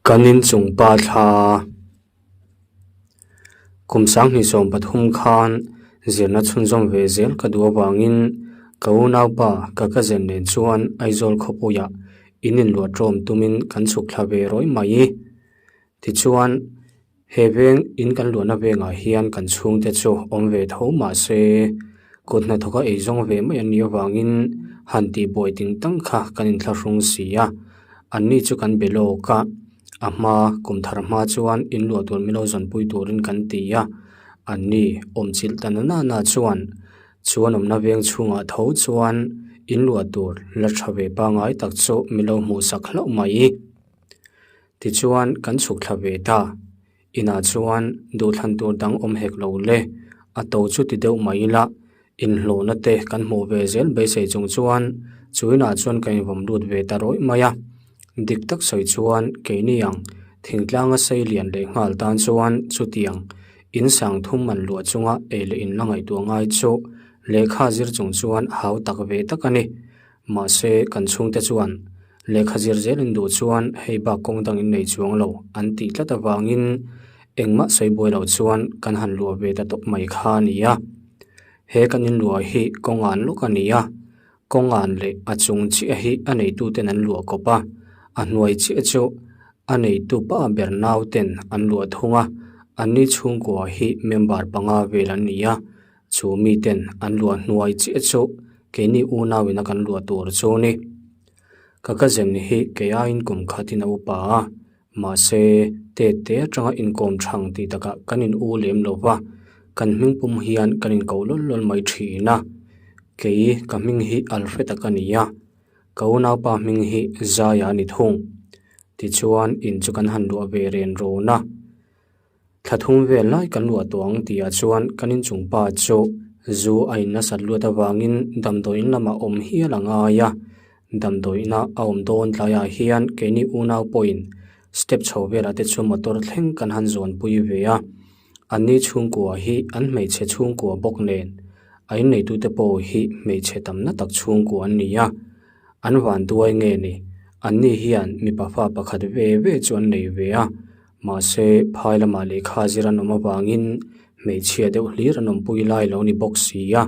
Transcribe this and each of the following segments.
Kan inchung pa thla kum 2023 khan zirna chhunzawm ve zel ka duh avangin ka unaupa ka cousin nen chuan Aizawl khawpuiah in inluah ṭawm tumin kan chhuk thla ve rawih mai. Tichuan, he veng in kan luahna vengah hian kan chhungte chu awm ve tho mah se, kut hnathawka ei zawng ve mai an nih avangin han tihbuai ting tang kha kan inthlahrung si a, anni chu kan be lawk a, a hma kum thar hma chuan in luah tur min lo zawnpui turin kan ti a, anni awmchilh ta na na chuan chuan awmna veng chhungah tho chuan in luah tur la tha ve pangngai tak chu min lo hmuhsak hlauh mai. Tichuan kan chhuk thla ve ta. Inah chuan duhthlan tur dang awm hek lo le. A to chu ti deuh mai ila, inhlawhna te kan hmuh ve zel beisei chung chuan chu inah chuan ka invawm lut ve ta rawih mai a. Dik tak sawi chuan keini ang thingtlanga sei lian leh nghal tan chuan chutiang in sang thum man luah chunga ei leh in la ngaihtuah ngai chu lehkha zir chung chuan hau tak ve tak a ni. Mahse, kan chhungte chuan lehkha zir zel in duh chuan hei bak kawng dang in nei chuang lo an tih tlat avangin engmah sawi buai loh chuan kan han luah ve ta tawp mai kha a ni a. He kan in luah hi kawngan lawk a ni a, kawngan leh a chung chiah hi a neituten an luah kawp a, a hnuai chiah chu a neitu pa ber nauten an luah thung a, anni chhungkua hi member panga vel an ni a, Chu miten an luah hnuai chiah chu keini unauin a kan luah tur chu ni. Ka cousin hi kei aiin kum khatin a upa a, mahse te te atanga inkawm thang tih takah kan in u lem lo va, kan hming pum hian kan inkoh lawl lawl mai thin a. Kei ka hming hi Alfred-a ka ni a, ka unaupa hming hi Zai-a a ni thung. Tichuan in chu kan han luah ve ren rawn a. Thla thum vel lai kan luah tawh ang tihah chuan kan inchung pa chu zu a in nasat luat avangin damdawiin lamah awm hial a ngai a. Damdawiina a awm dawn tlaiah hian keini unau pawhin step chho velah te chu motor thleng kan han zawnpui ve a. Anni chhungkua hi an hmeichhe chhungkua bawk nen a inneitute pawh hi hmeichhe tamna tak chhungkua an ni a. An vanduai nge ni? Anni hian mipa fa pakhat ve ve chu an nei ve a. Mahse, phai lamah lehkha zir an awm avangin hmeichhia deuh hlir an awmpui lai lo ni bawk si a,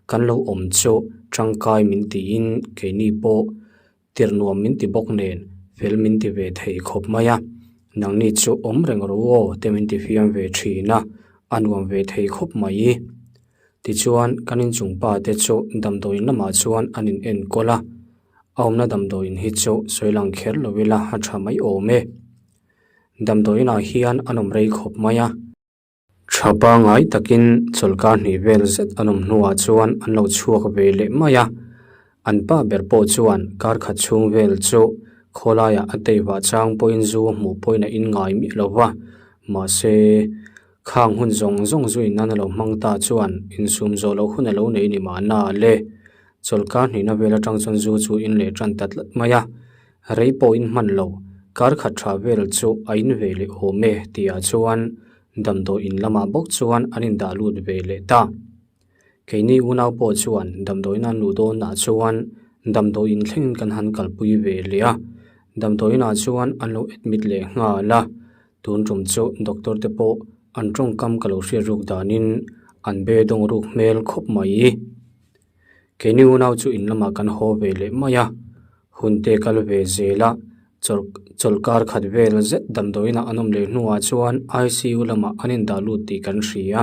kan lo awm chu tangkai min tiin keini pawh tirh nuam min ti bawk nen fel min ti ve thei khawp mai a, nangni chu awm reng rawh aw te min ti fiam ve thin a, a nuam ve thei khawp mai. Tichuan, kan inchung pa te chu damdawiin lamah chuan an in enkawl a, a awmna damdawiin hi chu sawi lang kher lo ila a tha mai awm e. Damdawiinah hian an awm rei khawp mai a. Tha pangngai takin chawlhkar hnih vel zet an awm hnuah chuan an lo chhuak ve leh mai a. An pa ber pawh chuan kar khat chhung vel chu khawlaiah a tei vah chang pawhin zu hmuh pawhin a inngai miah lo va. Mahse, khang hun zawng zawng zuin nan a lo hmang ta chuan insum zawh loh hun a lo nei ni mahna le. Chawlhkar hnihna vel atang chuan zu chu in leh tan ta tlat mai a. Rei pawh in hman lo, kar khat tha vel chu a in ve leh awm e tihah chuan damdawi in lamah bawk chuan an indah lut ve leh ta. Keini unau pawh chuan damdawiin an luh dawnah chuan damdawi in thlengin kan han kalpui ve leh a, damdawiinah chuan an lo admit leh nghal a, tun tum chu doctor te pawh an tawngkam ka lo hriat ruk danin an be dawng ruk hmel khawp mai. Keini unau chu in lamah kan haw ve leh mai a, hun te kal ve zel a, chawlh chawlhkar khat vel zet damdawiinah an awm leh hnuah chuan I_C_U lamah an indah lut tih kan hria.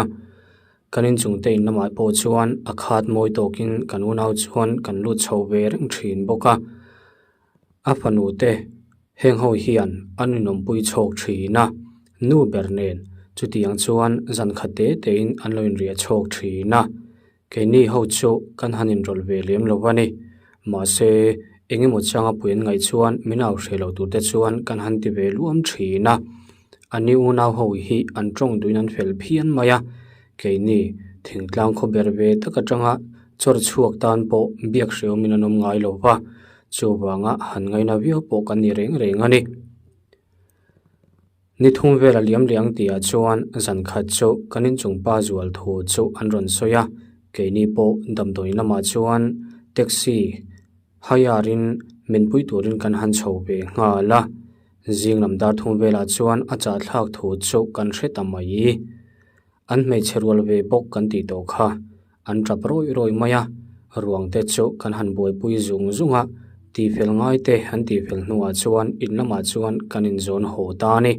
Kan inchung te in lamah pawh chuan a khat mawi tawkin kan unau chuan kan lut chho ve reng thin bawk a, a fanu te heng ho hian an inawmpui chhawk thin a, nu ber nen chutiang chuan zan khat te tein an lo inriah chhawk thin a. Keini ho chu kan han inrawlh ve lem lo a ni. Mahse, eng emaw changa pui an ngaih chuan min au hreh lo tur te chuan kan han ti ve luam thin a. Anni unau ho hi an tawng duhin an fel phian mai a. Keini thingtlang khaw ber ve tak atanga chawr chhuak tan pawh biak hrehawmin an awm ngai lo va, chuvanga han ngaina viau pawh kan ni reng reng a ni. Ni thum vel a liam leh ang tihah chuan zan khat chu kan inchung pa zual thu chu an rawn sawi a, keini pawh damdawi lamah chuan taxi hire in min pui turin kan han chho ve nghal a. Zing lam dar thum velah chuan a chahthlak thu chu kan hre ta mai. An hmeichhe rual ve bawk kan tih tawh kha. An tap rawih rawih mai a, ruang te chu kan han buaipui zung zung a, tihfel ngai te an tihfel hnuah chuan in lamah chuan kan inzawn haw ta a ni.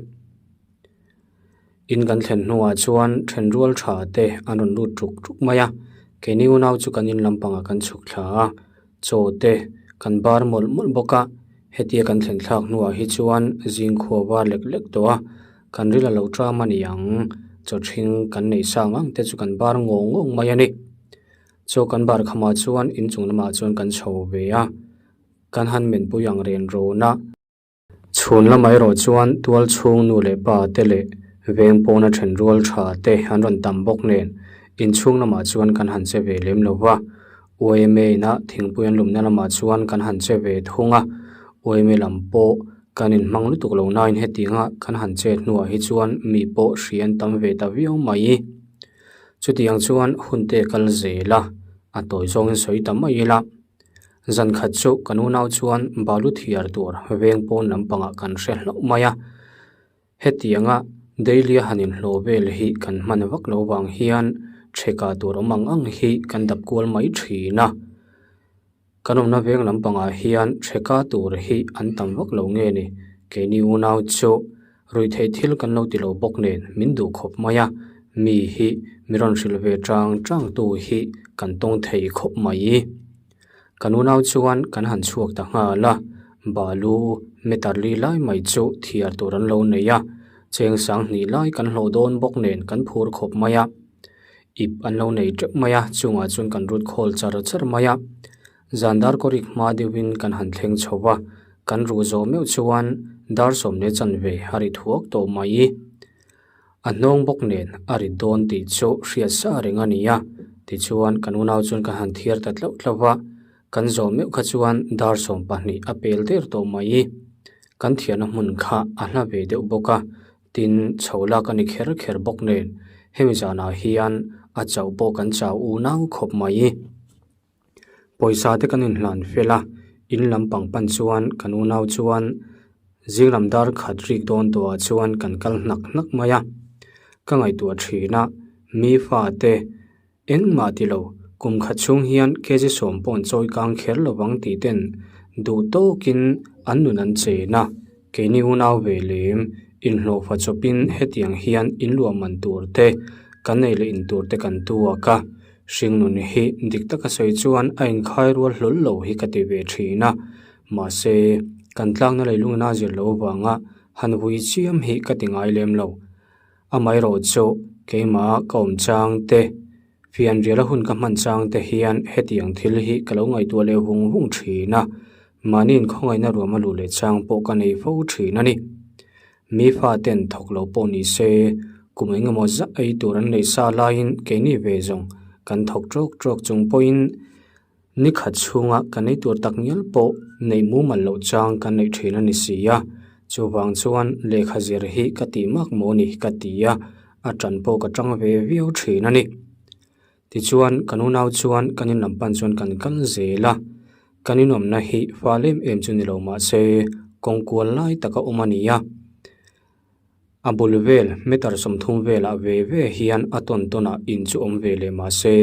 In kan thlen hnuah chuan thenrual tha te an rawn lut tuk tuk mai a, keini unau chu kan in lampangah kan chhuk thla a, chaw te kan bar mawlh mawlh bawk a, hetia kan thlen thlak hnuah hi chuan zingkhua var lek lek tawh a, kan ril a lo ṭam a ni ang, chaw ṭhing kan neih sang ang te chu kan bar ngawng ngawng mai a ni. Chaw kan bar khamah chuan inchung lamah chuan kan chho ve a, kan han menpui ang ren rawn a. Chhun lamah erawh chuan tual chhung nu leh pa te leh veng pawna then rual tha te an rawn tam bawk nen inchhung lamah chuan kan han che ve lem lo va. UMA ina thingpui an lumna lamah chuan kan han che ve thung a, UMA lam pawh kan inhmang lutuk lo nain hetianga kan han chet hnuah hi chuan mi pawh hri an tam ve ta viau mai. Chutiang chuan hun te kal zel a, a tawi zawngin sawi ta mai ila. Zan khat chu kan unau chuan balu thiar tur veng pawn lampangah kan hre hlauh mai a, hetianga daily a han inhlawh vel hi kan hman vak lo vang hian theka tur awm ang ang hi kan dap kual mai thin a. Kan awmna veng lampangah hian theka tur hi an tam vak lo nge ni, keini unau chu Ruihtheih thil kan lo ti lo bawk nen min duh khawp mai a, mi hi mi rawn hrilh ve chang chang tu hi kan tawng thei khawp mai. Kan unau chuan kan han chhuak ta nghal a, balu meter li lai mai chu thiar tur an lo nei a, cheng sang hnih lai kan hlawh dawn bawk nen kan phur khawp mai a, ip an lo nei teuh mai a, chungah chuan kan rut khawl char char mai a. Zan dar kawrik hma deuhin kan han thleng chho va, kan ruh zawh meuh chuan dar sawmne chanve a ri thuak tawh mai. A hnawng bawk nen a rit dawn tih chu hriat sa reng a ni a, tichuan kan unau chuan kan han thiar ta tlauh tlauh va, kan zawh meuh kha chuan dar 12 a pel der tawh mai. Kan thiarna hmun kha a hla ve deuh bawk a, tin chho lak a ni kher kher bawk nen hemi zanah hian a chauh pawh kan chau unau khawp mai. Pawisa te kan inhlan fel a, in lampang pan chuan kan unau chuan zing lam dar khat rik dawn tawhah chuan kan kal hnak hnak mai a. Ka ngaihtuah thin a, mi fa te engmah ti lo, kum khat chhung hian kg sawm pawh an chawi kang kher lo vang tih ten duh tawkin an nun an chen a, keini unau ve lem inhlawhfa chawpin hetiang hian inluah man tur te kan nei leh in tur te kan tuak a. Hringnun hi dik taka sawi chuan a inkhai rual hlawl lo hi ka ti ve thin a, mahse kan tlakna leilungin a zir loh avanga han vui chiam hi ka ti ngai lem lo. Amaherawh chu keimah ka awm chang te, fianriala hun ka hman chang te hian hetiang thil hi ka lo ngaihtuah leh vung vung thin a, mahni inkhawngaihna ruam a luh leh chang pawh ka nei fo thin a ni. Mi faten thawk lo pawh ni se, kum eng emaw zah ei tur an neih sa laiin keini ve zawng kan thawk tawk tawk chung pawhin ni khat chhunga kan ei tur tak ngial pawh neih mumal loh chang kan neih thin a ni si a. Chuvang chuan lehkha zir hi ka tih mak maw ni ka ti a, a tan pawh ka tang ve viau thin a ni. Tichuan kan unau chuan kan in lam pan chuan kan kal zel a, kan inawmna hi fal em em chu ni lo mahse kawng kual lai taka awm a ni a, a bul vel meter 30 velah ve ve hian a tawn tawnah in chu awm ve leh mahse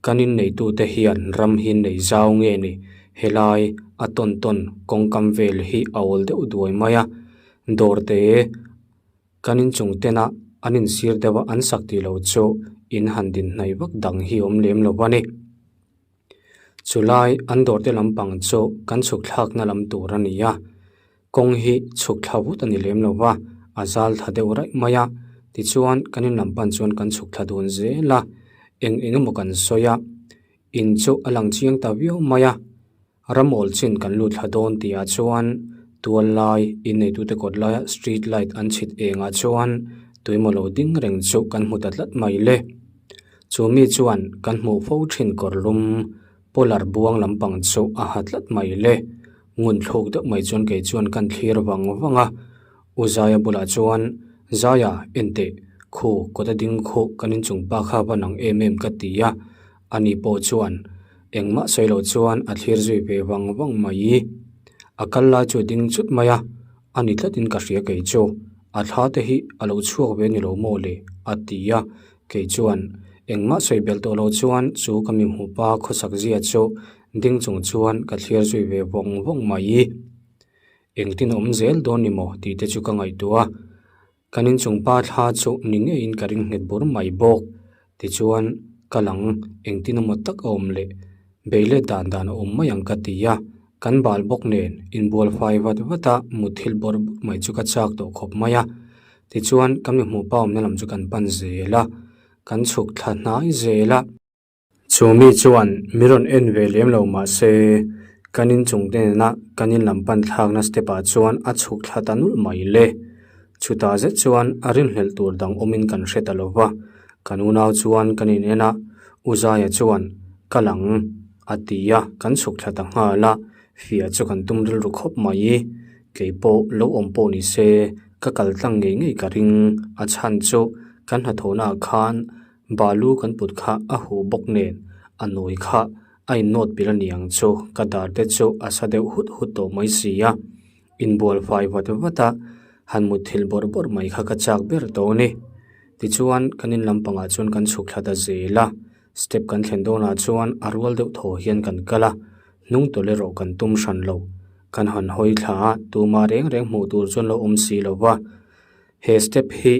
kan inneitute hian ram hi nei zau nge ni helai a tawn tawn kawngkam vel hi a awl deuh duai mai a, dawr te Kan inchung tena an insir deuh a an sak tih loh chu in han din hnaih vak dang hi awm lem lo a ni. Chulai an dawrte lampang chu kan chhuk thlakna lam tur a ni a, kawng hi chhuk thla vut a ni lem lo va, a zal tha deuh raih mai a, tichuan kan in lam pan chuan kan chhuk thla dun zel a, eng eng emaw kan sawi a, in chu a lang chiang ta viau mai a. Ramawl chin kan lut thla dawn tih ah chuan tual lai inneitute kawt laia street light an chhit engah chuan tuimaw lo ding reng chu kan hmu ta tlat mai le. Chu mi chuan kan hmuh fo thin kawr lum polar buang lampang chu a ha tlat mai le. Ngun thluk deuh mai chuan kei chuan kan thlir vang vang a. U Zaia bulah chuan, Zaia, enteh, khu kawta ding khuh kan inchung pa kha va nang em em ka ti a. Ani pawh chuan engmah sawi lo chuan a thlir zui ve vang vang mai. A kal lai chu a ding chut mai a. A ni tlatin ka hria kei chu. A thla te hi a lo chhuak ve ni lo maw le? a ti a. Kei chuan engmah sawi belh tawh lo chuan chu ka mi hmuh pa khawsak zia chu ding chung chuan ka thlir zui ve vawng vawng mai. Engtin a awm zel dawn ni maw tih te chu ka ngaihtuah a. Kan inchung pa thla chu ni ngeiin ka ring nghet bur mai bawk. Tichuan, ka lang engtin emaw tak a awm leh bei let dan dan a awm mai ang ka ti a. Kan bal bawk nen inbual fai vat vat a mutthilh bawrh bawrh mai chu ka chak tawh khawp mai a. Tichuan, ka mi hmuh pa awmna lam chu kan pan zel a, kan chhuk thla hnai zel a. Chu mi chuan mi rawn en ve lem lo mah se, kan inchung te nena kan in lam pan thlakna step ah chuan a chhuk thla ta nulh mai le. Chutah zet chuan a rinhlelh tur dang awmin kan hre ta lo va, kan unau chuan kan in en a, U Zaia chuan, Ka lang, a ti a, kan chhuk thla ta nghal a, fiah chu kan tum rilru khawp mai. Kei pawh lo awm pawh ni se, ka kal tlang ngei ngei ka ring, a chhan chu kan hnathawhnaah khan Balu kan put kha a huh bawk nen a nawi kha a innawt pilh a niang chu ka dar te chu a sa deuh hut hut tawh mai si a, inbual fai vat vat a han mutthilh bawrh bawrh mai kha ka chak ber tawh a ni. Tichuan kan in lampangah chuan kan chhuk thla ta zel a, step kan thlen dawnah chuan a rual deuh thaw hian kan kal a, hnung tawlh erawh kan tum hran lo. Kan han hawi thla a, tumah reng reng hmuh tur chuan lo awm si lo va. He step hi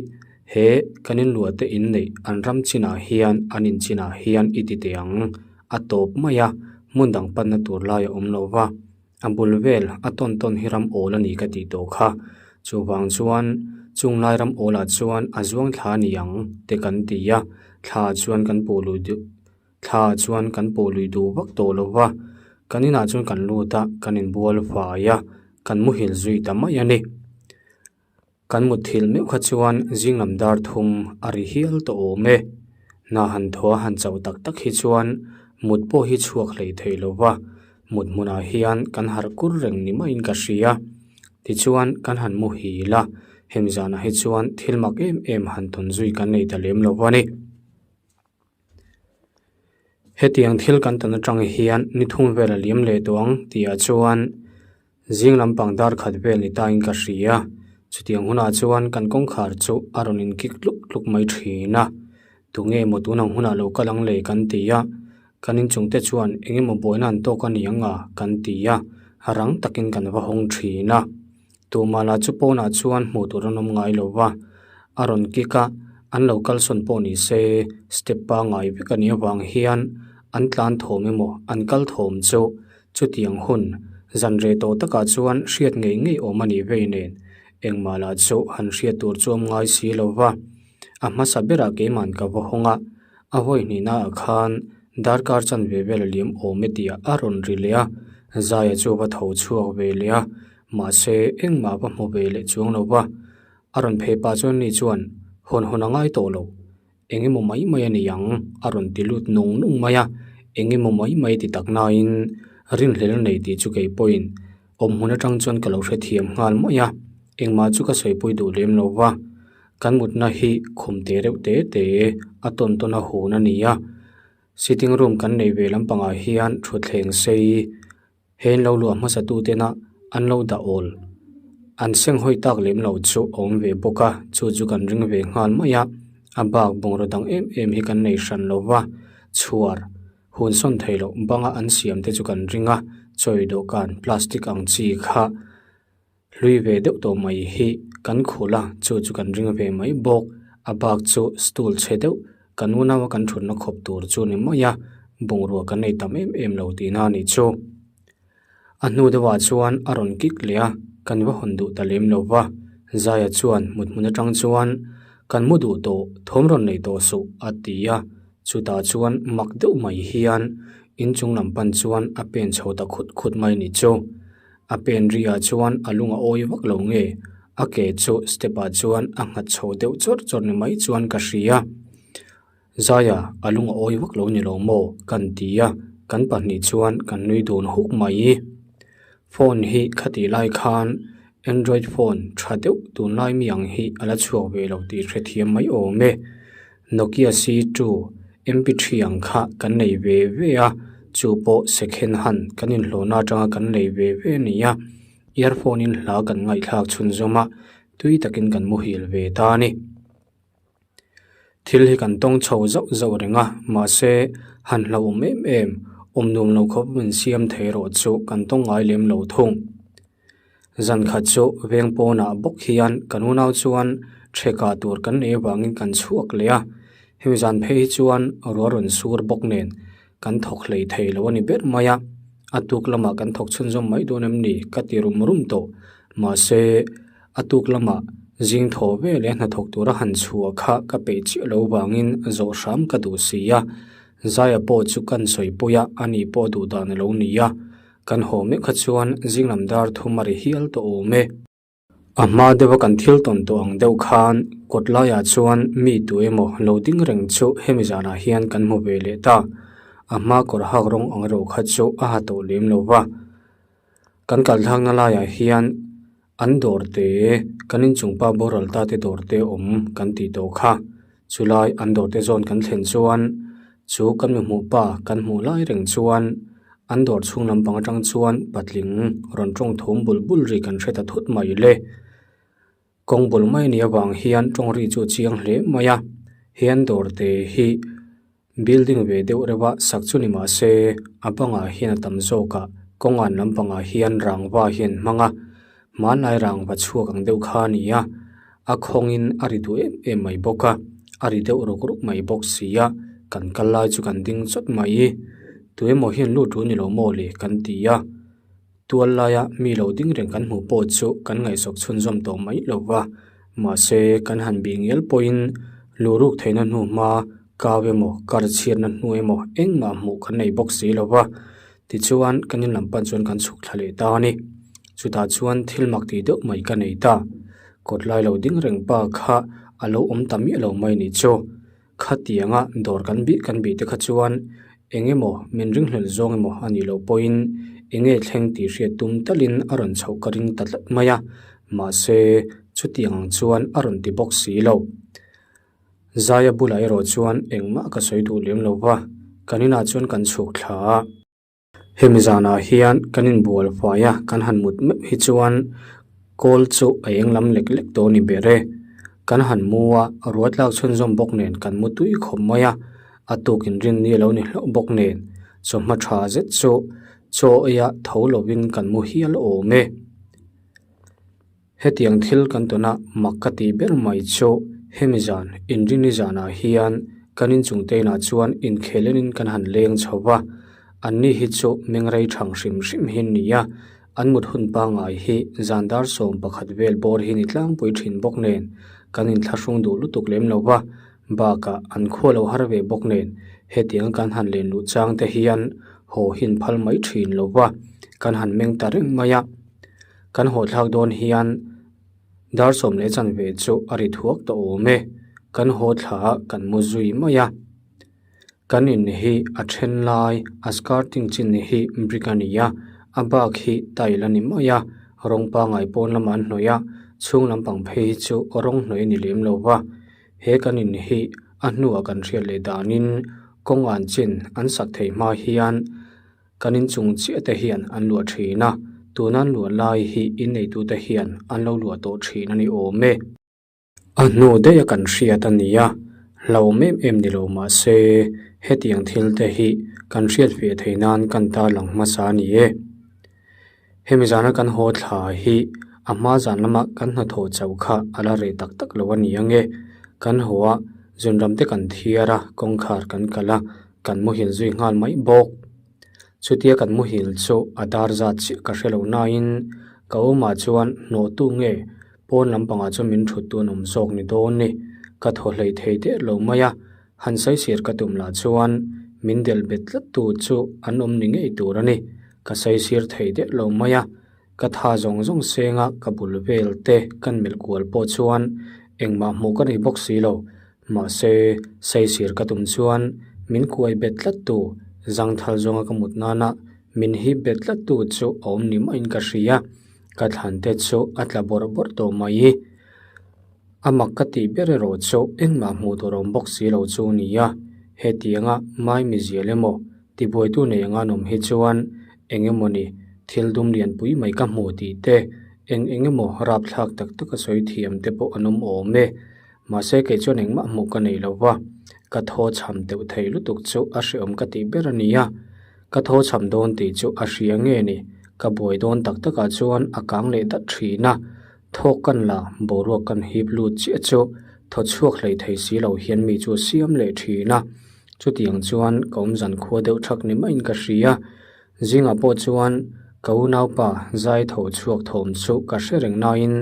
he kan inluah te inneih an ram chinah hian an in chinah hian i ti teh ang. A tawp mai a, hmun dang panna tur lai a awm lo va. A bul vel a tawn tawn hi ram awl a ni ka tih tawh kha. Chuvang chuan chung lai ram awlah chuan a zuang thla a ni ang te kan ti a, thla chuan kan puh lui duh thla chuan kan puh lui duh vak tawh lo va. Kan inah chuan kan lut a, kan inbual fai a, kan muhil zui ta mai a ni. Kan mutthilh meuh kha chuan zing lam dar thum a ri hial tawh awm e. Hna han thaw a han chauh tak tak hi chuan mut pawh hi chhuak hlei thei lo va, mut hmunah hian kan harh kur reng ni maiin ka hria. Tichuan kan han muhil a, hemi zanah hi chuan thil mak em em han tawn zui kan nei ta lem lo a ni. Hetiang thil kan tawn atang hian ni thum vel a liam leh tawh ang tihah chuan zing lampang dar khat vel ni tain ka hria. Chutiang hunah chuan kan kawngkhar chu a rawn inkik tluk tluk mai thin a. Tunge maw tun ang hunah lo kal ang le kan ti a, kan inchung te chuan eng emaw buaina an tawk a ni ang a kan ti a, rang takin kan va hawng thin a. Tumah lah chu pawnah chuan hmuh tur an awm ngai lo va, a rawn kik a, an lo kalsawn pawh ni se step pangngai vek a nih avang hian an tlan thawm emaw an kal thawm chu chutiang hun zan reh tawh takah chuan hriat ngei ngei awm a nih vei nen engmah lah chu han hriat tur chu awm ngai si lo va. A hmasa berah keiman ka va hawng a, a vawi hnihnaah khan darkar chanve vel a liam awm e tih a rawn ri leh a, Zaia chu va tho chhuak ve leh a, mahse engmah va hmu ve leh chuang lo va. A rawn phei pah chuan ni chuan hawn hawn a ngai tawh lo, eng emaw mai mai a ni ang a rawn ti lut nung nung mai a, eng emaw mai mai ti tak nain rinhlel a nei tih chu kei pawhin awm hmun atang chuan ka lo hrethiam nghal mai a, engmah chu ka sawipui duh lem lo va. Kan mutna hi khum te reuh te te a tawn tawn a hun a ni a, sitting room kan nei ve lampangah hian thutthleng sei he an lo luah hmasa tu tena an lo dah awl an seng hawi tak lem lo chu a awm ve bawk a, chu chu kan ring ve nghal mai a, a bak bungraw dang em em hi kan nei hran lo va, chhuar hun sawn theih loh banga an siam te chu kan ring a, chawi dawhkan plastic ang chi kha. Hlui ve deuh tawh mai hi kan khul a, chu chu kan ring ve mai bawk. A bak chu stool chhe deuh kan unau a kan thutna khawp tur chu ni mai a, bungrua kan nei tam em em lo tihna a nih chu. A hnu deuhah chuan a rawn kik leh a, kan va hawn duh ta lem lo va. Zaia chuan mut hmun atang chuan kan mu duh tawh, thawm rawn nei tawh suh a ti a, chutah chuan mak deuh mai hian inchung lam pan chuan a pen chho ta khut khut mai ni chu. A pen ri ah chuan a lung a awi vak lo nge? A ke chu step ah chuan a nghat chho deuh chawrh chawrh ni mai chuan ka hria. Zaia a lung a awi vak lo ni lo maw? Kan ti a, kan pahnih chuan kan nui dun huk mai. Phone hi khatih lai khan android phone tha deuh tunlai mi ang hi a la chhuak ve lo tih hrethiam mai awm e. Nokia C two MP three ang kha kan nei ve ve a, chu pawh second hand kan inhlawhna atanga kan nei ve ve a ni a. Earphone in hla kan ngaihthlak chhunzawm a, tui takin kan muhil ve ta a ni. Thil hi kan tawng chho zauh zauh reng a, mahse han hlauhawm em em, awm nuam lo khawp min siam thei erawh chu kan tawng ngai lem lo thung. Zan khat chu veng pawnah bawk hian kan unau chuan thekah tur kan nei avangin kan chhuak leh a, hemi zan phei hi chuan ruah rawn sur bawk nen kan thawk hlei thei lo a ni ber mai a, a tuk lamah kan thawk chhunzawm mai dawn em ni ka ti rum rum tawh, mahse a tuk lamah zing thaw ve leh hnathawk tura han chhuah kha ka peih chiah lo vangin zawh hram ka duh si a, Zaia pawh chu kan sawi pui a, ani pawh duh dan a lo ni a, kan haw mek kha chuan zing lam dar thum a ri hial tawh awm e. A hma deuha kan thil tawn tawh ang deuh khan kawt laiah chuan mi tu emaw lo ding reng chu hemi zanah hian kan hmu ve leh ta. A hma kawr hak rawng ang erawh kha chu a ha tawh lem lo va. Kan kal thlakna laiah hian an dawr te, kan inchung pa boral ta te dawr te awm kan tih tawh kha. Chulai an dawr te zawn kan thlen chuan chu kan mi hmuh pa kan hmuh lai reng chuan an dawr chhung lampang atang chuan patling rawn tawng thum bul bul ri kan hre ta thut mai le. Kawng bul mai a nih avang hian tawng ri chu a chiang hle mai a, he an dawr te hi building ve deuh reuh a sak chu ni mah se a bangah hian a tam zawk a kawng an lampangah hian rangva hi an hmang a hmanlai rangva chhuak ang deuh kha a ni a a khawngin a ri duh em em mai bawk a a ri deuh ruk ruk mai bawk si a kan kal lai chu kan ding chawt mai tu emaw hian lut ru ni lo maw le kan ti a. Tual laia mi lo ding reng kan hmuh pawh chu kan ngaihsawk chhunzawm tawh mai lo va, mahse kan han bih ngial pawhin luhruk theihna hnu hma kau emaw kar chhiatna hnu emaw engmah hmuh kan nei bawk si lo va, tichuan kan in lam pan chuan kan chhuk thla leh ta a ni. Chutah chuan thil mak tih deuh mai ka nei ta. Kawt lai lo ding reng pa kha a lo awm ta miah lo mai ni chu. Khatianga dawr kan bih kan bih te kha chuan eng emaw min ringhlel zawng emaw a nih loh pawhin eng nge thleng tih hriat tum talin a rawn chhoh ka ring ta tlat mai a, mahse chutiang ang chuan a rawn ti bawk si lo. Zaia bulah erawh chuan engmah ka sawi duh lem lo va, kan inah chuan kan chhuk thla a. Hemi zanah hian kan inbual fai a, kan han mut meuh hi chuan kawl chu a eng lam lek lek tawh a ni ber e. Kan han mu a, ruat lak chhunzawm bawk nen kan mu tui khawp mai a, a tukin rinni a lo ni hlauh bawk nen chawhma tha zet chu chaw eia tho lovin kan mu hial awm e. Hetiang thil kan tawn a mak ka tih ber mai chu hemi zan inrini zanah hian kan inchung te inah chuan inkhelenin kan han leng chho va, anni hi chu mengrei thang hrim hrim hi an ni a, an mut hun pangngai hi zan dar 11 vel bawr hi ni tlangpui thin bawk nen kan inthlahrung duh lutuk lem lo va, bakah an khua lo har ve bawk nen hetiang kan han len luh chang te hian haw hin phal mai thin lo va, kan han meng ta reng mai a. Kan haw thlak dawn hian dar sawm leh chanve chu a ri thuak tawh awm e. Kan haw thla ah kan mu zui mai a. Kan in hi a then lai a skirting chin hi brick a ni a, a bak hi tile a ni mai a, rawng pangai pawn lamah an hnawih a, chhung lampang phei hi chu rawng hnawih a ni lem lo va. He kan in hi a hnuah kan hriat leh danin kawng an chin an sak theih hma hian Kan inchung chiah te hian an luah thin a, tuna an luah lai hi inneitute hian an lo luah tawh thin a ni awm e. A hnu daih a kan hriat a ni a, hlauhawm em em ni lo mah se hetiang thil te hi kan hriat fiah theih nan kan tarlang hmasa a ni e. Hemi zana kan haw thla hi a hma zan lama kan hnathawh chauh kha a la reh tak tak lo a ni ang e. Kan haw a, zunram te kan thiar a, kawngkhar kan kal a, kan muhil zui nghal mai bawk. Chutia kan muhil chu a dar zat chiah ka hre lo nain ka awmah chuan hnawhtu nge pawn lampangah chuan min thut tu an awm zawk ni dawn ni. Ka thaw hlei thei der lo mai a, han saisir ka tum lah chuan min delh bet tlat tu chu an awm ni ngei tur a ni. Ka saisir thei der lo mai a, ka tha zawng zawng senga ka bul vel te kan melh kual pawh chuan engmah hmuh ka nei bawk si lo. Mahse, saisir ka tum chuan min kuai bet tlat tu, zangthal zawnga ka mut nana min hip bet tlat tu chu a awm ni maiin ka hria. Ka thlan te chu a tla bawrh bawrh tawh mai. A mak ka tih ber erawh chu engmah hmuh tur a awm bawk si lo chu a ni a, hetianga mai mizial emaw tibuaitu nei anga an awm hi chuan eng emawni. Thil dum lianpui mai ka hmu tih te, eng eng emaw rapthlak tak tak a sawi thiam te pawh an awm awm e. Mahse kei chuan engmah hmuh ka nei lo va, ka thaw chham deuh thei lutuk chu a hreawm ka tih ber a ni a. Ka thaw chham dawn tih chu a hria nge ni, ka buai dawn tak takah chuan a kang leh dat thin a. Thawk kan la, boruak kan hip lut chiah chu thaw chhuak hlei thei si lo hian mi chu a siam leh thin a. Chutiang chuan ka awmzan khua deuh thak ni maiin ka hria. Zingah pawh chuan ka unaupa zai tho chhuak thawm chu ka hre reng nain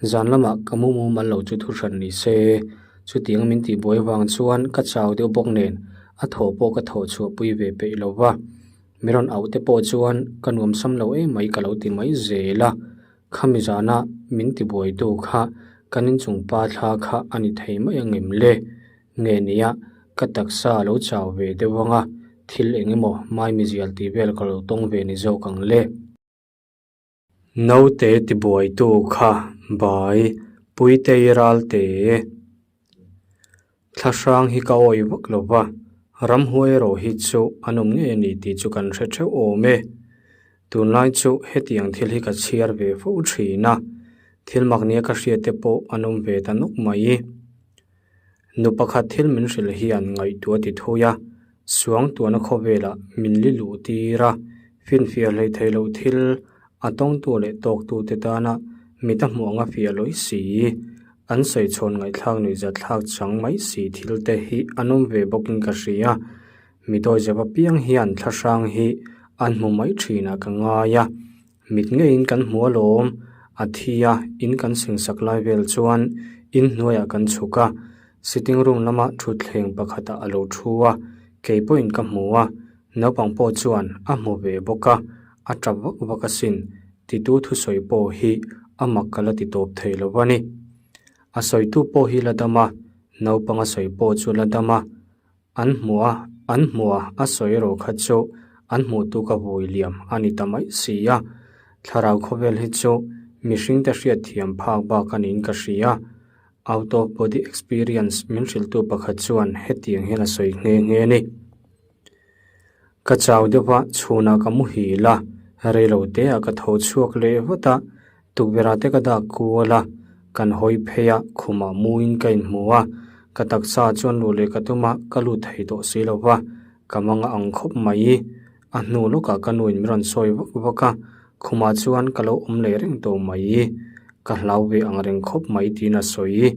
zan lamah ka mu mumal lo chu thu hran ni se. Chutiang min tihbuai vang chuan ka chau deuh bawk nen a thaw pawh ka thawh chhuah pui ve peih lo va. Mi rawn auh te pawh chuan ka nuamsam lo emai ka lo ti mai zel a. Khami zana min tibuaitu kha kan inchung pa thla kha a ni thei mai angem le? Nge nia, ka taksa a lo chau ve deuh ang a, thil eng emaw maimizial tih vel ka lo tawng ve ni zawk ang le. Naute tibuaitu kha bai Puitei Ralte. Thlahrang hi ka awih vak lo va, ramhuai erawh hi chu an awm ngei a ni tih chu kan hre theuh awm e. Tunlai chu hetiang thil hi ka chhiar ve fo thin a, thil mak nia ka hriat te pawh an awm ve ta nawk mai. Nu pakhat thil min hrilh hian ngaihtuah ti thui a, suangtuahna khawvelah min li luh tir a, finfiah hlei thei loh thil a tawngtu leh tawktute tana mit a hmuh anga fiah lawi si, an sawi chhawn ngaihthlak nuihzatthlak chang mai si thil te hi an awm ve bawkin ka hria. Mi dawizep apiang hian thlahrang hi an hmu mai thinah ka ngai a. Mit ngeiin kan hmu alawm, a thi a, in kan singsak lai vel chuan in hnuaiah kan chhuk a, sitting room lama thutthleng pakhatah a lo thu a, kei pawhin ka hmu a, naupang pawh chuan a hmu ve bawk a, a tap vak vak asin, titu thusawi pawh hi a mak ka la ti tawp thei lo a ni. A sawitu pawh hi la dam a, naupang a sawi pawh chu la dam a. An hmuh a, an hmuh a, a sawi erawh kha chu an hmuh tu ka vui liam a ni ta mai si a. Thlarau khawvel hi chu mihringte hriat thiam phak bak a niin ka hria. Out of body experience min hrilhtu pakhat chuan hetiang hian a sawi nghe nghe a ni. Ka chau deuh a, chhunah ka muhil a, reilo teah ka tho chhuak leh vat a, tukverhah te ka dak kual a, kan hawi phei a, khumah muin ka inhmu a, ka taksa chuan luh leh ka tum a, ka lut thei tawh si lo va, ka mang a ang khawp mai. A hnu lawkah ka nuin min rawn sawi vak vak a, khumah chuan ka lo awm leh reng tawh mai, ka hlau ve ang reng khawp mai tiin a sawi.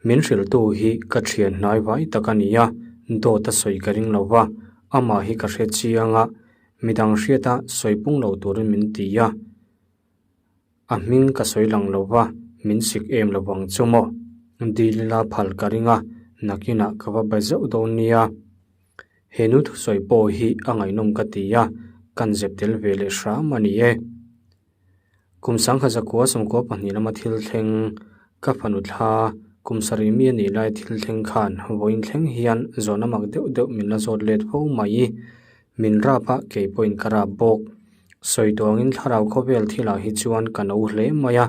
Min hrilhtu hi ka thian hnai vai tak a ni a, dawt a sawi ka ring lo va, amah hi ka hre chiang a, midang hriata sawi pung lo turin min ti a, a hming ka sawi lang lo va, min sik em lo vang chu maw? Dilila phal ka ring a, nakinah ka va be zeuh dawn nia. He nu thusawi pawh hi a ngaihnawm ka ti a, kan zep tel ve leh hram a ni e. Kum sangkhat zakua 92 lama thil thleng, ka fanu thla, kum sarih mi a nih lai thil thleng khan vawiin thleng hian zawhna mak deuh deuh min la zawt let fo mai. Min rap a, kei pawhin ka rap bawk. Sawi tawh angin thlarau khawvel thilah hi chuan ka no hle mai a.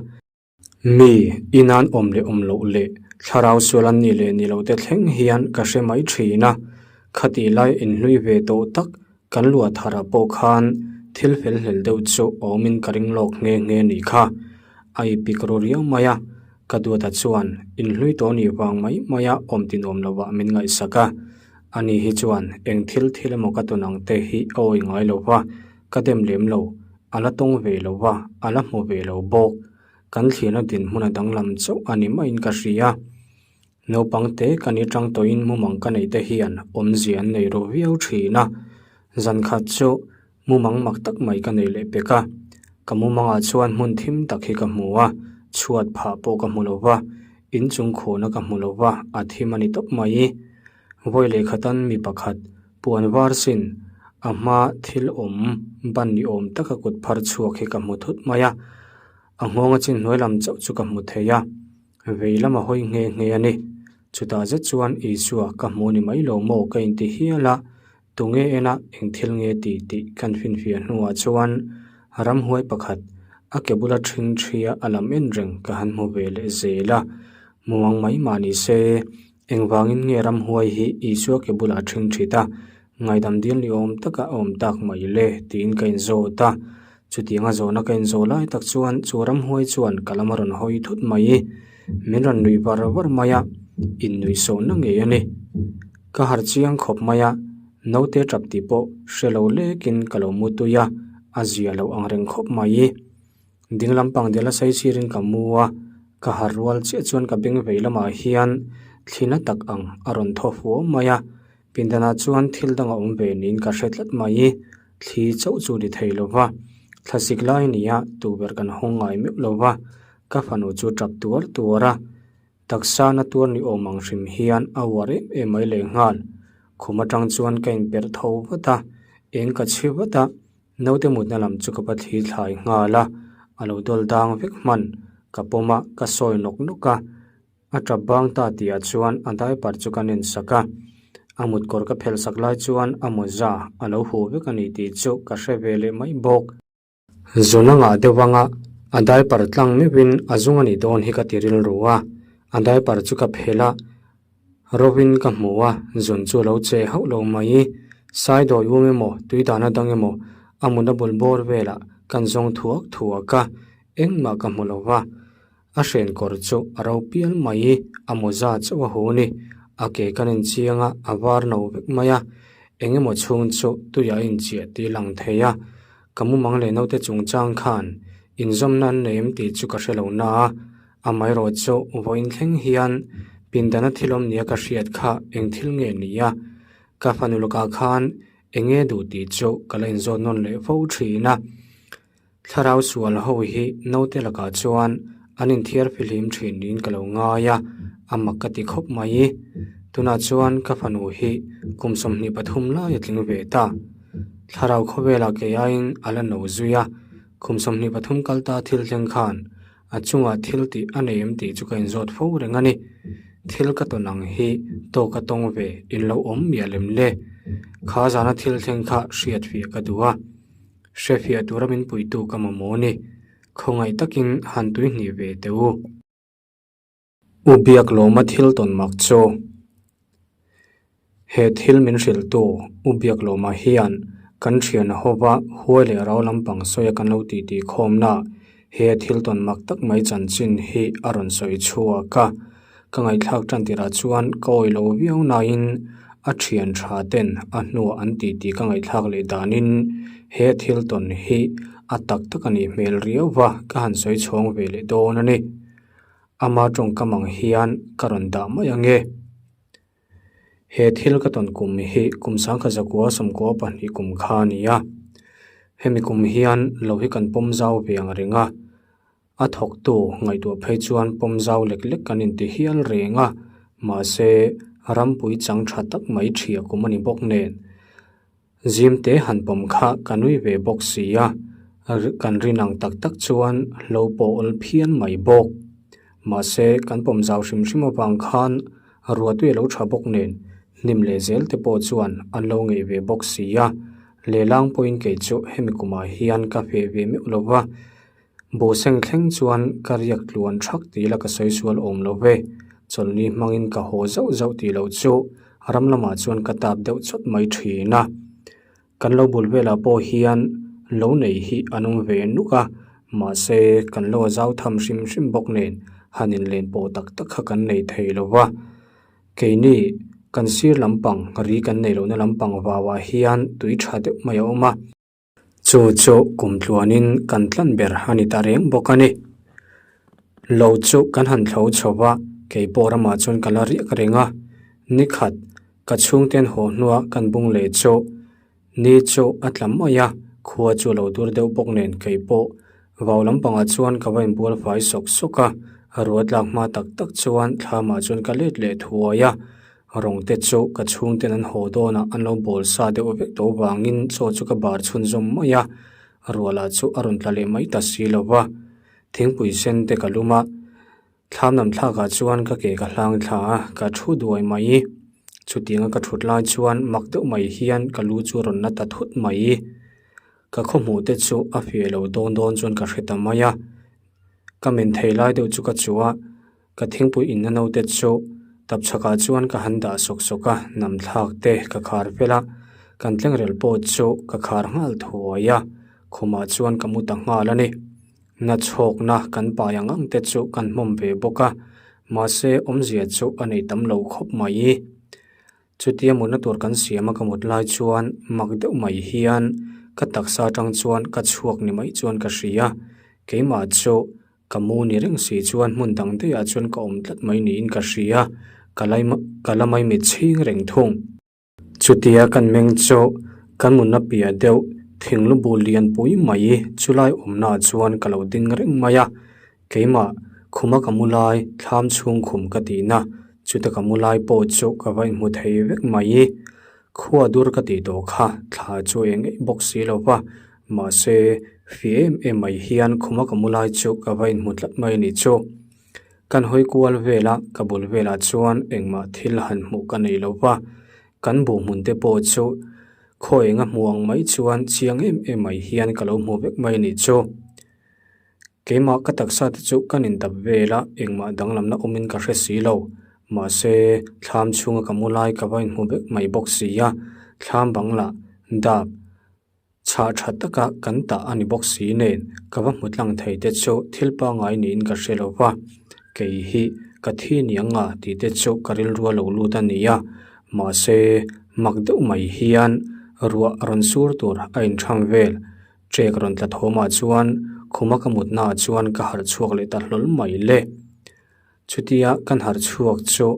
Mi, inan awm leh awm loh leh thlarau sual an nih leh ni loh te thleng hian ka hre mai thin a. Khatih lai inhlui ve tawh tak Kan luah tharah pawh khan thil fel hlel deuh chu awmin ka ring lawk nghe nghe nih kha. A ipik ru riau mai a, ka duata chuan inhlui tawh nih vang mai mai a awm tinawm lovah min ngaihsak a. Ani hi chuan eng thil thil emaw ka tawn ang te hi a awi ngai lo va, ka dem lem lo, a la tawng ve lo va, a la hmu ve lo bawk. Kan thlirna dinhmun a danglam chauh a ni maiin ka hria. Naupang te kan i tang tawhin mumang ka neih te hian awmzia an nei ru viau thin a, zan khat chu mumang mak tak mai ka nei leh pek a. Ka mumangah chuan hmun thim tak hi ka hmu a, chhuat phah pawh ka hmu lo va, inchung khuhna ka hmu lo va, a thim a ni tawp mai. Vawi leh khatan mi pakhat puan var sin a hma thil awm ban ni awm taka kut phar chhuak hi ka hmu thut mai a, a nghawnga chin hnuai lam chauh chu ka hmu thei a. Vei lama hawi nghe nghe a ni. Chutah zet chuan Isua ka hmu ni mai lo maw ka inti hial a, tunge ena eng thil nge ti tih kan finfiah hnuah chuan ramhuai pakhat a ke bula ṭhing ṭhia a lam en reng ka han hmu ve leh zel a. Muang mai mah ni se, engvangin nge ramhuai hi Isua ke bulah ṭhing ṭhit a? Ngaidam dil ni awm taka a awm tak mai le tiin ka inzawt a. Chutianga zawhna ka inzawh lai tak chuan chu ramhuai chuan ka lam a rawn hawi thut mai. Min rawn nuih var var mai a, innuihsawhna ngei a ni. Ka harh chiang khawp mai a, naute tap tih pawh hre lo lekin ka lo mu tui a, a zia lo ang reng khawp mai. Ding lampang dela sei sirin ka mu a, ka harh rual chiah chuan ka beng vei lamah hian thli na tak ang a rawn thaw fuau mai a, pindanah chuan thil dang a awm ve niin ka hre tlat mai. Thli chauh chu ni thei lo va, thlasik lai nia tuber kan hawng ngai meuh lo va, ka fanu chu tap tuar tuar a, taksa na tuar ni awm ang hrim hian a uar em em mai lehnghal. Khum atang chuan ka inperh tho vat a, eng ka chhi vat a, Naute mutna lam chu ka va thli thlai nghal a, a lo dawl dang vek hman. Ka pawm a, ka sawi nawk nawk a. A tap bang ta tihah chuan a diaper chu ka nen sak a. A mutkawr ka phelh sak lai chuan a mawza a lo huh vek a ni tih chu ka hre ve leh mai bawk. Zun a ngah deuh anga a diaper tlang meuhin a zung a nih dawn hi ka ti rilru a. A diaper chu ka phelh a. Rovin ka hmu a, zun chu a lo che hauh lo mai. Saidawi um emaw, tuidana dang emaw, a mut a bul bawr velah kan zawng thuak thuak a, engmah ka hmu lo va. A hren kawr chu a ro pial mai, a mawza chauh a hu ni. A ke kan inchiang a, a var no vek mai a. Eng emaw chhung chu tuiah a inchiah tih lang thei a. Ka mumang leh naute chungchang khan inzawmna an nei em tih chu ka hre lo na a. Amaherawh chu vawiin thleng hian pindana thil awm nia ka hriat kha eng thil nge ni a, ka fanu lakah khan eng nge duh tih chu ka la inzawt nawn leh fo thin a. Thlarau sual ho hi naute lakah chuan an inthiar fihlim thin niin ka lo ngai a, a mak ka ti khawp mai. Tunah chuan ka fanu hi kum 23 lai a tling ve ta. Thlarau khawvelah kei aiin a la no zui a, kum 23 kal ta thil thleng khan A chungah thil tih a nei em tih chu ka inzawt fo reng a ni. Thil ka tawn ang hi tawk a tawng ve in lo awm miah lem le. Kha zana thil thleng kha hriat fiah ka duh a. Hre fiah tura min puitu ka mamawh a ni. Khawngaih takin han tui hnih ve teh u. U Biak lawma thil tawn mak chu. He thil min hrilhtu U Biak lawma hian kan thian hova huai leh rau lampang sawia kan lo titi khawmna he thil tawn mak tak mai chanchin hi a rawn sawi chhuak a. Ka ngaihthlak tan tirah chuan ka awih lo viau nain a thian tha ten a hnuah an titi ka ngaihthlak leh danin he thil tawn hi a tak tak a nih hmel riau va ka han sawi chhawng ve leh dawn a ni. Ama tawngkam ang hian ka rawn dah mai ang e. He thil ka tawn kum hi kum sangkhat zakua sawmkua pahnih kum kha a ni a. Hemi kum hian lo hi kan pawm zau ve ang reng a. A thawktu ngaihtuah phei chuan pawm zau lek lek kan inti hial reng a. Mahse, rampui chang tha tak mai ṭhia kum a ni bawk nen. Zimte han pawm kha ka nui ve bawk si a, kan rin ang tak tak chuan hlo pawh awl phian mai bawk. Mahse, kan pawm zau hrim hrim avang khan ruahtui a lo tha bawk nen hnim leh zel te pawh chuan an lo ngeih ve bawk si a, lehlang pawhin kei chu hemi kumah hian ka feh ve meuh lo va. Buhseng thleng chuan ka riak tluan thak tih la ka sawi sual awm lo ve. Chawlhni hmangin ka haw zauh zauh tih loh chu ram lamah chuan ka tap deuh chawt mai thin a. Kan lo bul velah pawh hian lo nei hi an awm ve nuk a, mahse kan lo a zau tham hrim hrim bawk nen han inlen pawh tak tak kha kan nei thei lo va. Keini kan sir lampang ri kan neih lohna lampang vauah hian tui tha deuh mai a awm a. Chu chu kum tluanin kan tlan ber a ni ta reng bawk a ni. Lo chu kan han thlo chho va, kei pawh ramah chuan ka la riak reng a. Ni khat, ka chhungten haw hnua kan bung leh chu ni chu a tla mai a, khua chu a lo dur deuh bawk nen kei pawh vau lampangah chuan ka va inbual fai sawk sawk a, ruah tlak hma tak tak chuan thlamah chuan ka let leh thuai a. Rawng te chu ka chhungten an haw dawn a, an lo bawl sa deuh vek tawh vangin chaw chu ka bar chhunzawm mai a, ruahlah chu a rawn tla leh mai ta si lo va. Thingpui sen te ka lum a, thlam lam thlakah chuan ka ke ka hlang thla a, ka thu duai mai. Chutianga ka thut lai chuan mak deuh mai hian ka lu chu a rawn la ta thut mai. Ka khawhmuh te chu a fiah lo dawn dawn chuan ka hre ta mai a, ka men thei lai deuh chu ka chuh a. Ka thingpui inna naute chu tapchhakah chuan ka han dah sawk sawk a, nam thlak te ka khar fel a. Kan tlengrel pawh chu ka khar nghal thuai a, khumah chuan ka mu ta nghal a ni. Na chhawkna kan pai ang ang te chu kan hmawm ve bawk a, mahse awmzia chu a nei tam lo khawp mai. Chutia mutna tur kan siam a ka mut lai chuan mak deuh mai hian ka taksa atang chuan ka chhuak ni mai chuan ka hria, keimah chu ka mu ni reng si chuan hmun dang daih ah chuan ka awm tlat mai niin ka hria, ka lai ka la mai mit chhing reng thung. Chutia kan meng chu kan mutna piah deuh thinglu bul lian pui mai chulai awmna ah chuan ka lo ding reng mai a, Keimah, khuma ka mu lai, thlam chhung khum ka tihna, chuta ka mu lai pawh chu ka va inhmu thei vek mai. Khua dur ka tih tawh kha thla chu eng eih bawk si lo va, mahse, fih em em mai hian khuma ka mu lai chu ka va inhmu tlat mai a nih chu. Kan hawi kual vela ka bul velah chuan engmah thil han hmuh ka nei lo va, kan buhhmun te pawh chu khaw enga hmu ang mai chuan chiang em em mai hian ka lo hmu vek mai a nih chu. Keimah ka taksa te chu ka nin dap vel a, engmah danglamna awmin ka hre si lo. Mahse, thlam chhunga ka mu lai ka va inhmu vek mai bawk si a, thlam bang lah dap chhah tha taka kan tah a ni bawk si nen ka va hmu tlang thei te chu thil pangngai niin ka hre lo va, kei hi ka thi niang nga tih te chu ka rilru a lo lut a ni a, mahse, mak deuh mai hian ruah rawn sur tur a intham vel. Trek rawn tla thawmah chuan khuma ka mutnaah chuan ka harh chhuak leh ta hlawl mai le. Chutia kan harh chhuak chu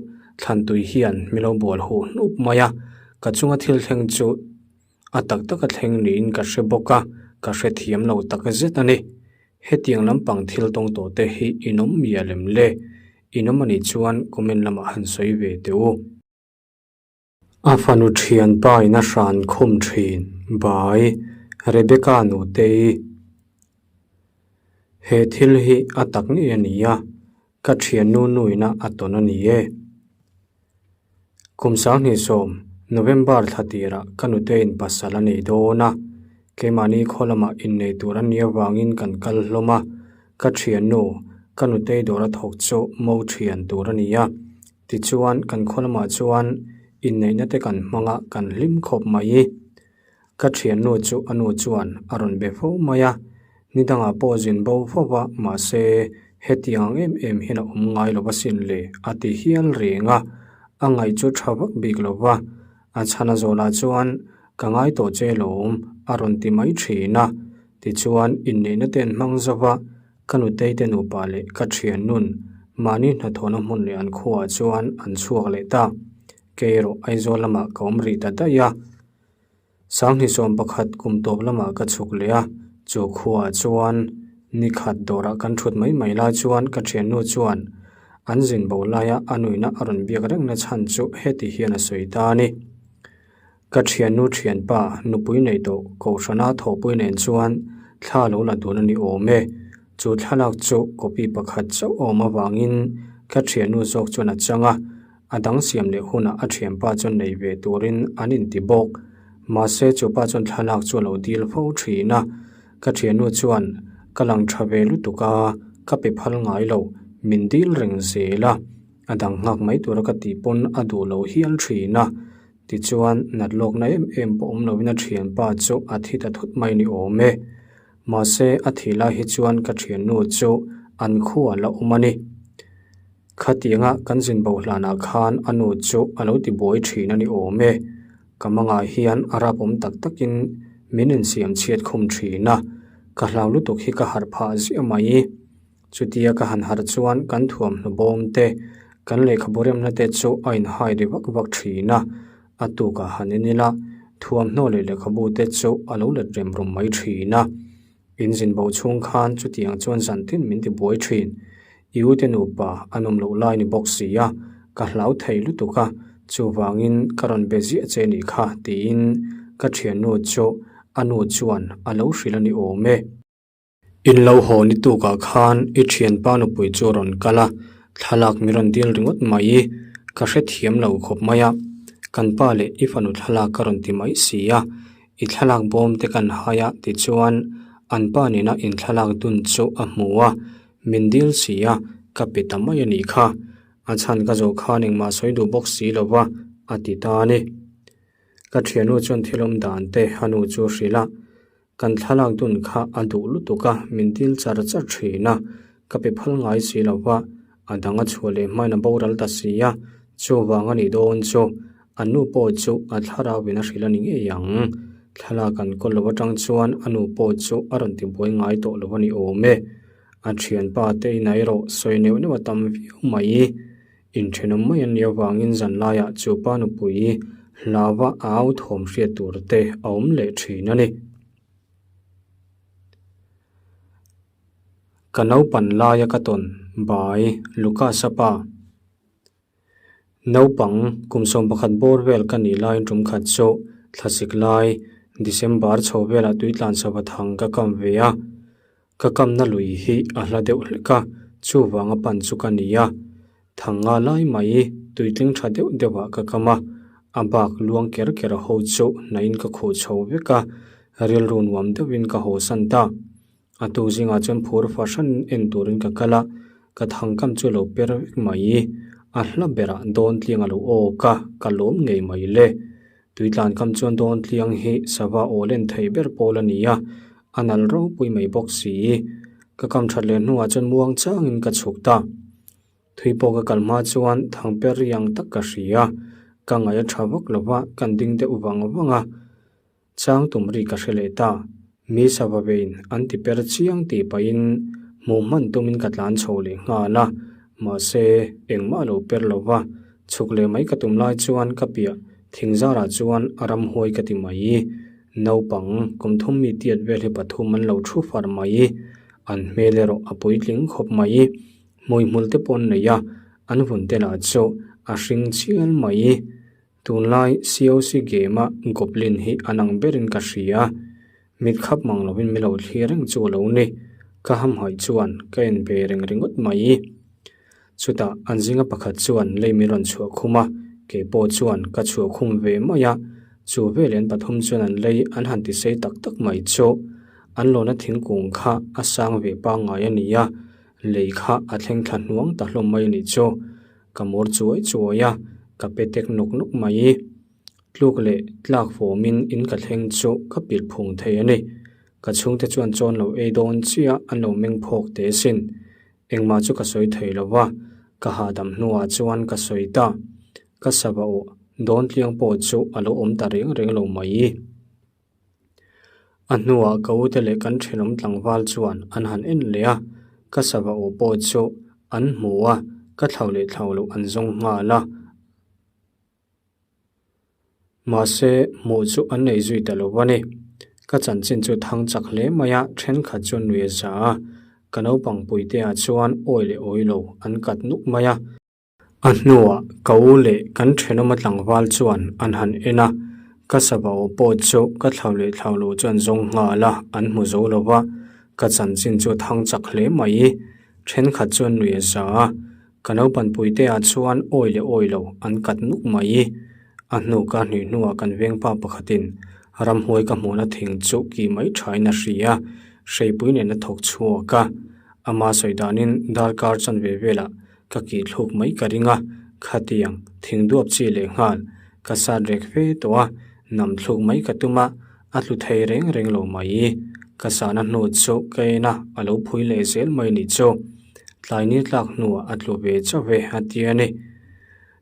Thlantui hian mi lo bual huh hnup mai a, ka chunga thil thleng chu a tak taka thleng niin ka hre bawk a, ka hrethiam lo tak zet a ni. Hetiang lampang thil tawng tawh te hi inawm mial em le? Inawm anih chuan comment lamah han sawi ve teh u. A fanu thianpa in a hran khum thin bai Rebecca nutei he thil hi a tak ngei a ni a, ka thiannu nuina a tawn a ni e. Kum 2010 November thla tirah ka nuteiin pasal a nei dawn a, keimahni khaw lamah innei tur a nih avangin kan kal hlawm a, ka thiannu ka nutei dawr a thawk chu mo thian tur a ni a. Tichuan, kan khaw lamah chuan inneihna te kan hmang a, kan hlim khawp mai. Ka thiannu chu a nu chuan a rawn be fo mai a, ni dangah pawh zin bo fo va, mahse hetiang ang em em hian a awm ngai lo asin le a ti hial reng a, a ngaih chu tha vak bik lo va, a chhan a zawhlah chuan ka ngai tawh che lawm a rawn ti mai thin a, tichuan inneihna te an hmang zo va, Ka nutei te nupa leh ka thiannun mahni hnathawhna hmun leh an khuaah chuan an chhuak leh ta. Kei erawh Aizawl lamah ka awm rih ta daih a. 2011 kum tawp lamah ka chhuk leh a, chu khuaah chuan ni khat dawrah kan thut mai mai lai chuan ka thiannu chuan an zin bo laia a nuihna a rawn biak rengna chhan chu heti hian a sawi ta a ni. Ka thiannu thianpa nupui nei tawh Kohhrana thawhpui nen chuan thla lo la dun a ni awm e. Chu thlalak chu copy pakhat chauh a awm avangin ka thiannu zawk chuan a chang a, a dang siam leh hunah a thianpa chuan nei ve turin an inti bawk. Mahse chu pa chuan thlalak chu a lo dil fo thin a, ka thiannu chuan ka lang tha ve lutuk a, ka pe phal ngai lo, min dil reng zel a, a dang nghak mai tura ka tih pawn a duh lo hial thin a. Tichuan, nat lawkna em em pawh awm loin a thianpa chu a thi ta thut mai ni awm e. Mahse, a thih lai hi chuan ka thiannu chu an khu a la awm a ni. Khatianga kan zin bo hlanah khan a nu chu a lo ti buai thin a ni awm e. Ka mangah hian a rap awm tak takin min insiam chhiat khum thin a, ka hlau lutuk hi ka harh phah ziah mai. Chutia ka han harh chuan kan thuamhnaw bawm te, kan lehkhabu remna te chu a inhai ri vak vak thin a, a tukah han en ila thuamhnaw leh lehkhabu te chu a lo let rem rum mai thin a. Inzin bo chhung khan chutiang chuan zan tin min ti buai thin. I u te nupa a nawm loh lai ni bawk si a, ka hlau thei lutuk a, chuvangin ka rawn be ziah che nih kha tiin ka thiannu chu a nu chuan a lo hrilh a ni awm e. In lo haw ni tukah khan i thianpa nupui chu a rawn kal a, thlalak mi rawn dil ringawt mai. Ka hrethiam lo khawp mai a, kan pa leh i fanu thlalak ka rawn ti mai si a, i thlalak bawm te kan hai a tichuan an pa nena in thlalak dun chu a hmu a, min dil si a, ka pe ta mai a nih kha. A chhan ka zawh khan engmah sawi duh bawk si lo va, a ti ta a ni. Ka thiannu chuan thil awm dan te a nu chu a hrilh a, kan thlalak dun kha a duh lutuk a, min dil char char thin a, ka pe phal ngai si lo va, a dang a chhuah leh hmain a boral ta si a, chuvang a nih dawn chu a nu pawh chu a thlarau in a hrilh a ni ngei ang. Thlalak an kawl lo atang chuan a nu pawh chu a rawn tibuai ngai tawh lo a ni awm e. A thianpa te inah erawh sawi neuh neuh a tam viau mai. Inthenawm mai an nih avangin zan laiah chu pa nupui hlauva a au thawm hriat tur te a awm leh thin a ni. Ka naupan laia ka tawn bai Lucas-a pa. Naupang kum 11 bawr vel ka nih laiin tum khat chu thlasik lai December chho velah tuitlan sava thang ka kam ve a. Ka kamna lui hi a hla deuh hlek a, chuvanga pan chu ka ni a. Thang nga lai mai tuitling tha deuh deuhah ka kam a, a bak luang ker ker ho chu hnaiin ka khuh chho vek a, rilru nuam deuhin ka haw san ta. A tuk zingah chuan phur fahran en turin ka kal a, ka thang kam chu lo per vek mai. A hla berah dawn tliang a lo awk a, ka lawm ngei mai le. Tuitlan kam chuan dawn tliang hi sava aw len theih ber pawl a ni a, a nal ropui mai bawk si. Ka kam that leh hnuah chuan muang changin ka chhuk ta. Thui pawh ka kal hma chuan thangper riang tak ka hria. Ka ngaih a tha vak lo va, kan ding deuh vang vang a. Chang tum ri ka hre leh ta. Mi sava vein an ti per chiang tih pahin hmuh hman tumin ka tlan chho leh nghal a. Mahse, engmah a lo per lo va, chhuk leh mai ka tum lai chuan ka piah thing zarah chuan a ramhuai ka ti mai. Naupang kum thum mi tiat vel hi pathum an lo thu far mai. An hmel erawh a puitling khawp mai. Hmuihmul te pawh an nei a, an vun te lah chu a hring chial mai. Tunlai COC game a Goblin hi an ang berin ka hria. Mit khap mang lovin mi lo thlir reng chu a lo ni. Ka hamhaih chuan ka en ve reng ringawt mai. Chutah an zinga pakhat chuan lei min rawn chhuah khum a, kei pawh chuan ka chhuah khum ve mai a. Chu veleh an pathum chuan an lei an han ti sei tak tak mai chu. An lawna thingkung kha a sang ve pangngai a ni a, lei kha a thleng thla hnuang ta hlawm mai a nih chu. Ka mur chuai chuai a, ka pe tek nawk nawk mai. Tluk leh tlak fawmin in ka thleng chu ka pilh phung thei a ni. Ka chhungte chuan chawn lo ei dawn chiah an lo meng phawk teh sin. Engmah chu ka sawi thei lo va, ka hahdam hnuah chuan ka sawi ta. Ka sava awh dawn tliang pawh chu a lo awm ta reng reng lo mai. A hnuah ka ute leh kan thenawm tlangval chuan an han en leh a, ka sava aw pawh chu an hmu a, ka thlau leh thlau loh an zawng nghal a. Mahse, hmuh chu an nei zui ta lo a ni. Ka chanchin chu thang chak hle mai a, thenkhat chuan nui a za a, ka naupang puitea chuan awi leh awi lo an kat nuk mai a. A hnuah ka u leh kan thenawma tlangval chuan an han en a, ka sava aw pawh chu ka thlau leh thlau lo chuan zawng nghal a, an hmu zo lo va, ka chanchin chu a thang chak hle mai. Thenkhat chuan nui a za a, ka naupanpuiteah chuan awi leh awi lo an kat nuk mai. A hnu ka hnuih hnuah kan vengpa pakhatin ramhuai ka hmuhna thing chu kih mai thain a hria, hreipui nen a thawk chhuak a, ama sawi danin darkar chanve velah Ka kih thluk mai ka ring a, khatiang thing duap chi leh nghal ka sat rek fe tawh a, nam thluk mai ka tum a, a tlu thei reng reng lo mai. Ka sahna hnu chu ka en a, a lo phui leh zel mai nih chu. Tlai ni tlak hnuah a tlu ve chauh e a ti a ni.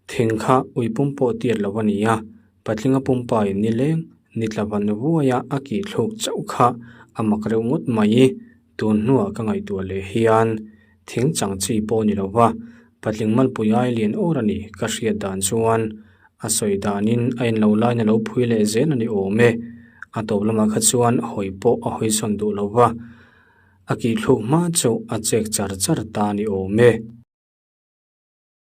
Thing kha ui pum pawh tiat lo a ni a, patlinga pumpa in nileng ni tla van vuai a a kih thluk chauh kha a mak reuh ngawt mai. Tun hnuah ka ngaihtuah leh hian thing chang chi pawh ni lo va, patling malpui ai lian awr a ni ka hriat dan chuan a sawi danin a in lo lain a lo phui leh zel a ni awm e. A tawp lamah kha chuan hawi pawh a hawi sawn duh lo va, a kihthluk hma chu a chek char char ta a ni awm e.